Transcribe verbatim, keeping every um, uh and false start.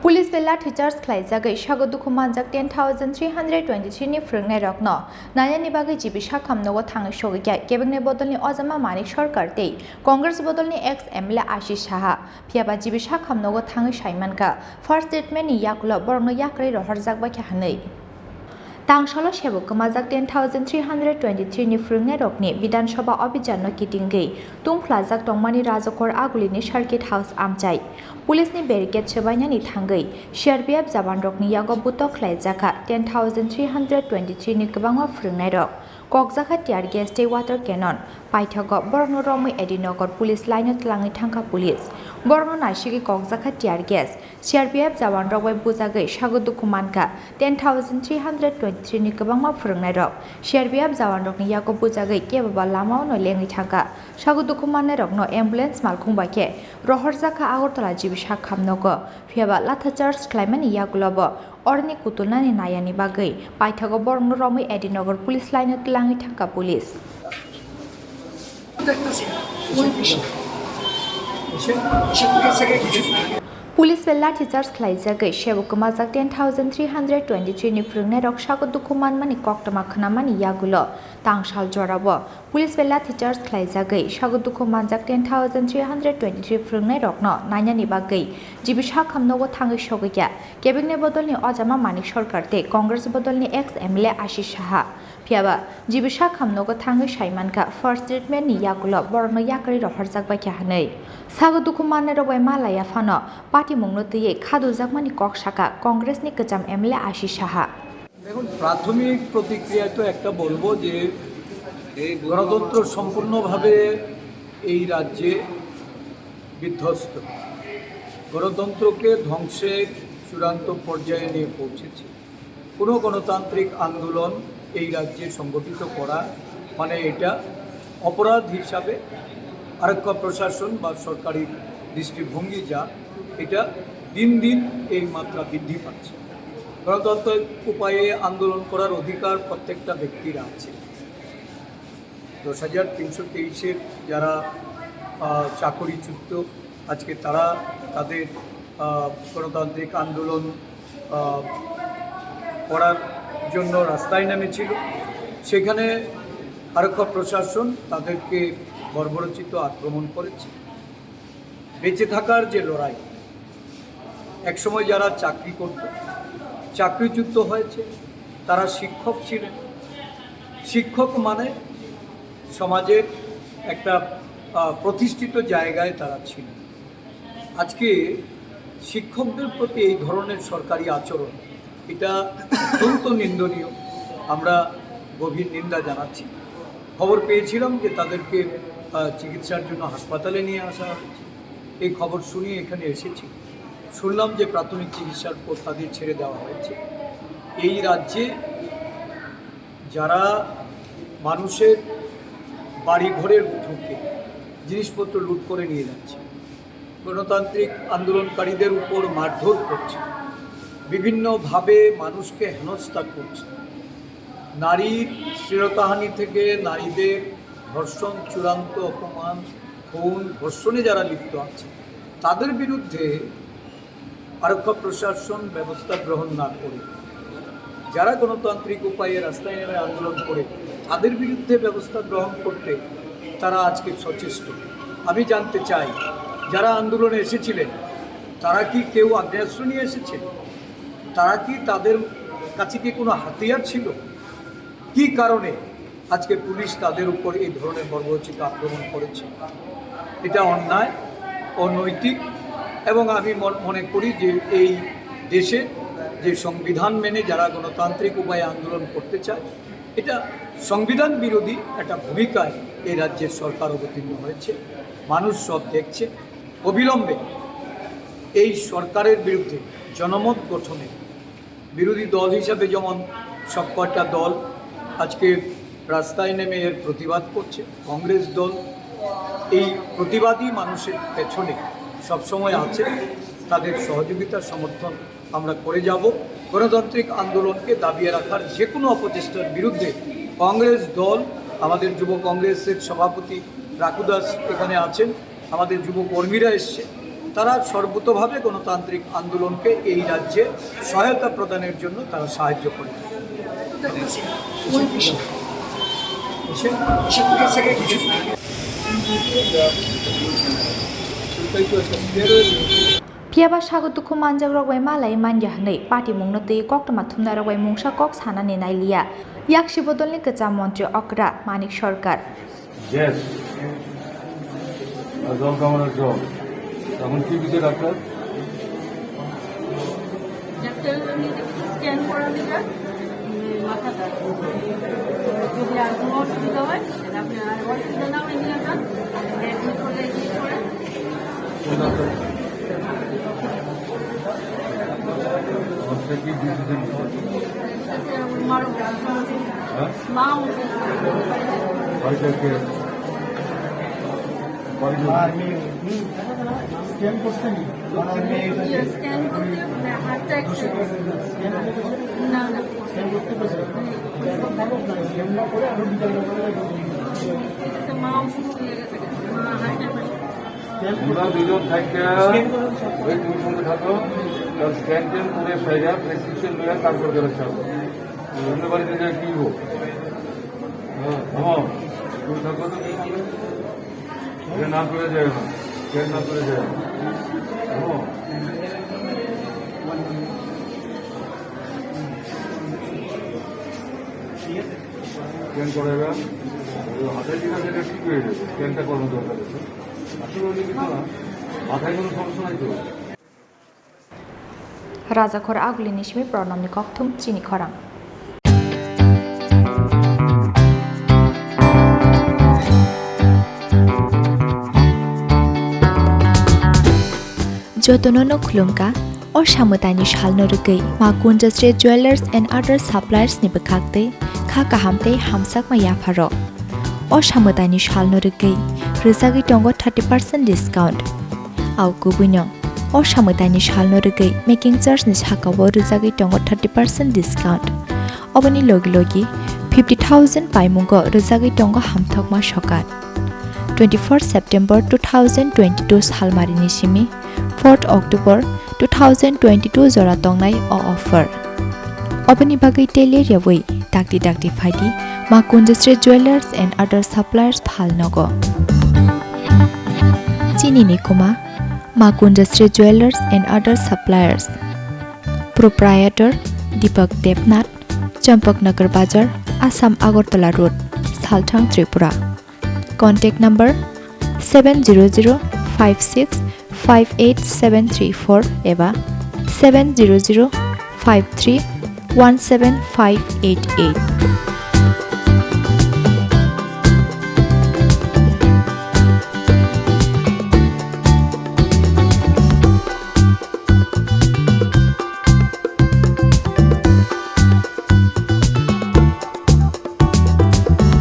Police bai lathi charge khlaijagwi sago dukhu manjak ten thousand three hundred twenty-three ni phwrwngnairokno nainani bagwi G B sakham nogo thangwi sogwi kha kebengni bodolni Ojama Manik Sarkar tei Congress bodolni ex M L A Ashish Saha. Phiyaba G B sakham nogo thangwi saimankha first treatment ni yakulo borokno yakarwi rohorjak baikha hwnwi. Tangsalo sebo kwmajak ten thousand three hundred twenty-three ni phwrwngnairokni Bidhan Sabha Abhijan no kitingwi tungphlajak tongmani Rajakhor Agulini Circuit House amchai. Police ni barricade swbainani thangwi C R P F jawanrokni yago butok khlaijakha ten thousand three hundred twenty-three ni kwbangma phwrwngnairok. Kokjakha tear gas tei water cannon. Paithago borokno romwi Edinagar police line o twlangwi thangkha police. Borokno naisigwi kokjakha tear gas. C R P F jawanrok bai bujagwi sago dukhu mankha ten thousand three hundred twenty-three ni kwbangma phwrwngnairok. C R P F jawanrokni yago bujagwi keboba lamao no lengwi thangkha. Sago dukhu mannairokno ambulance malkhung bai khe rohorjakha Agartala G B sakham nogo. Phiyaba latha charge khlaimani yagulobo oroni kutulnani nayani bagwi paithago borokno romwi Edinagar police line o twlangwi thangkha police. Police bai lathi charge khlaijagwi sebo kwmajak ten thousand three hundred twenty-three ni phwrwngnairok sago dukhu manmani koktwma khwnamani yagulo tangsal jorao police bai lathi charge khlaijagwi sago dukhu manjak ten thousand three hundred twenty-three phwrwngnairokno nainani bagwi G B sakham nogo thangwi sogwi kha kebengni bodolni Ojama Manik Sarkar tei Congress bodolni ex M L A Ashish Saha. Phiyaba G B sakham nogo thangwi saimankha first treatment ni yagulo borokno yakarwi rohorjak baikha hwnwi. Sago dukhu mannairok bai malaya phano patimungno twiwi khadujakmani kok sakha Congress ni kwcham M L A Ashish Saha. দেখুন, প্রাথমিক প্রতিক্রিয়ায় তো একটা বলবো যে এই গণতন্ত্র সম্পূর্ণভাবে এই রাজ্যে বিধ্বস্ত। গণতন্ত্রকে ধ্বংসের চূড়ান্ত পর্যায়ে নিয়ে পৌঁছেছে। কোনো গণতান্ত্রিক আন্দোলন এই রাজ্যে সংগঠিত করা মানে এটা অপরাধ হিসাবে আরক্ষা প্রশাসন বা সরকারি দৃষ্টিভঙ্গি যা, এটা দিন দিন এই মাত্রা বৃদ্ধি পাচ্ছে। গণতান্ত্রিক উপায়ে আন্দোলন করার অধিকার প্রত্যেকটা ব্যক্তির আছে। দশ হাজার তিনশো তেইশের যারা আহ, চাকরিচ্যুত, আজকে তারা তাদের আহ, গণতান্ত্রিক আন্দোলন আহ, করার জন্য রাস্তায় নেমেছিল। সেখানে আরক্ষা প্রশাসন তাদেরকে বর্বরোচিত আক্রমণ করেছে। বেঁচে থাকার যে লড়াই, একসময় যারা চাকরি করত, চাকরিচ্যুত হয়েছে, তারা শিক্ষক ছিলেন। শিক্ষক মানে সমাজের একটা আহ, প্রতিষ্ঠিত জায়গায় তারা ছিলেন। আজকে শিক্ষকদের প্রতি এই ধরনের সরকারি আচরণ, এটা অত্যন্ত নিন্দনীয়। আমরা গভীর নিন্দা জানাচ্ছি। খবর পেয়েছিলাম যে তাদেরকে আহ, চিকিৎসার জন্য হাসপাতালে নিয়ে আসা হয়েছে। এই খবর শুনিয়ে এখানে এসেছি। শুনলাম যে প্রাথমিক চিকিৎসার পর তাদের ছেড়ে দেওয়া হয়েছে। এই রাজ্যে যারা মানুষের বাড়িঘরে ঢুকে জিনিসপত্র লুট করে নিয়ে যাচ্ছে, গণতান্ত্রিক আন্দোলনকারীদের উপর মারধর করছে, বিভিন্নভাবে মানুষকে হেনস্থা করছে, নারীর শ্লীলতাহানি থেকে নারীদের ধর্ষণ, চূড়ান্ত অপমান, খুন, ধর্ষণে যারা লিপ্ত আছে, তাদের বিরুদ্ধে আরক্ষা প্রশাসন ব্যবস্থা গ্রহণ না করে যারা গণতান্ত্রিক উপায়ে রাস্তায় নেমে আন্দোলন করে তাদের বিরুদ্ধে ব্যবস্থা গ্রহণ করতে তারা আজকে সচেষ্ট। আমি জানতে চাই, যারা আন্দোলনে এসেছিলেন, তারা কি কেউ আগ্নেয়াস্ত্র নিয়ে এসেছিল? তারা কি, তাদের কাছে কি কোনো হাতিয়ার ছিল? কি কারণে আজকে পুলিশ তাদের উপর এই ধরনের বর্বরোচিত আক্রমণ করেছে? এটা অন্যায়, অনৈতিক। এবং আমি মন- মনে করি যে এই দেশে যে সংবিধান মেনে যারা গণতান্ত্রিক উপায়ে আন্দোলন করতে চায়, এটা সংবিধান বিরোধী একটা ভূমিকায় এই রাজ্যের সরকার অবতীর্ণ হয়েছে। মানুষ সব দেখছে। অবিলম্বে এই সরকারের বিরুদ্ধে জনমত গঠনে বিরোধী দল হিসাবে যেমন সবকটা দল আজকে রাস্তায় নেমে এর প্রতিবাদ করছে, কংগ্রেস দল এই প্রতিবাদী মানুষের পেছনে সবসময় আছে। তাদের সহযোগিতা, সমর্থন আমরা করে যাব। গণতান্ত্রিক আন্দোলনকে দাবিয়ে রাখার যে কোনো অপচেষ্টার বিরুদ্ধে কংগ্রেস দল, আমাদের যুব কংগ্রেসের সভাপতি রাখু দাস এখানে আছেন, আমাদের যুব কর্মীরা এসছে, তারা সর্বতোভাবে গণতান্ত্রিক আন্দোলনকে এই রাজ্যে সহায়তা প্রদানের জন্য তারা সাহায্য করে। Phiya ba sago dukhu manjak rok bai malai manya hwnwi patimungno twi koktwma thumnai rok bai mungsa kok sanani nailiya. Yaksi bodolni kwcham montri okra Manik Sarkar. Yes. আর জল কামানোর জল। এখন কি দিছে ডাক্তার? ডাক্তার, আমি দেখছি স্ক্যান করা দিলে, উম, মাথাটা। যদি আর কোনো অসুবিধা হয়, তাহলে আপনি আর অসুবিধা না হয় নিয়ে যান। অ্যাডমিট করলে অ্যাডমিট করে। কোন ডাক্তার? আচ্ছা, কি ডিসিশন নিছে? আচ্ছা, আমার মার অসুবিধা। হ্যাঁ? মা অসুস্থ। বাড়িতে কে? বাড়িতে? স্ক্যান করতে, মানে, হার্টটা এক্সিডেন্ট। না, না। ঠিক আছে, মা অসুস্থ হয়ে গেছে। মা হার্টে। তোমরা দুজন থাকতে ওই দুই সঙ্গে থাকো, তার স্ক্যান ট্যান করে সাইডে প্রেসক্রিপশন লইয়া তারপর করে ছাড়বো। অন্য বাড়িতে যায় কি হোক? হ্যাঁ, থামো। তুমি থাকো তো কি করবে? এটা না করে যায় না। স্ক্যান না করে যায় না। থামো। স্ক্যান করে এবার। ওই হাতে ঠিক আছে, এটা ঠিক হয়ে যাবে। স্ক্যানটা করানো দরকার আছে। আসলে ওই কিছু না। মাথায় কোনো সমস্যা নাই তো। Rajakhor Agulini simi Pranamni kokthum chini khorang. Jotono no khulumkha, o samwtaini salno rwgwi Ma Kunjasri Jewellers and Other Suppliers ni bwkhak tei kha kaham tei hamsakma yapharok. O samwtaini salno rwgwi rwjagwi tongo thirty percent discount. Au kubuino, o samwtaini salno rwgwi making charge ni sakao rwjagwi tongo thirty percent discount. Oboni logi logi fifty thousand paimungo rwjagwi tongo hamthokma sokat. Twenty-four September two thousand twenty-two salmarini simi fourth October two thousand twenty-two jora tongnai o offer. Oboni bagwi tei ler yawi dakti dakti phaidi Ma Kunjasri Jewellers and Other Suppliers Phalnogo. Chini ni kuma Ma Kunjasri Jewellers and Other Suppliers. Proprietor Deepak Debnath, Champaknagar Bazar, Assam Agartala Road, Salthang, Tripura. Contact number seven zero zero five six five eight seven three four eba seven zero zero five three one seven five eight eight.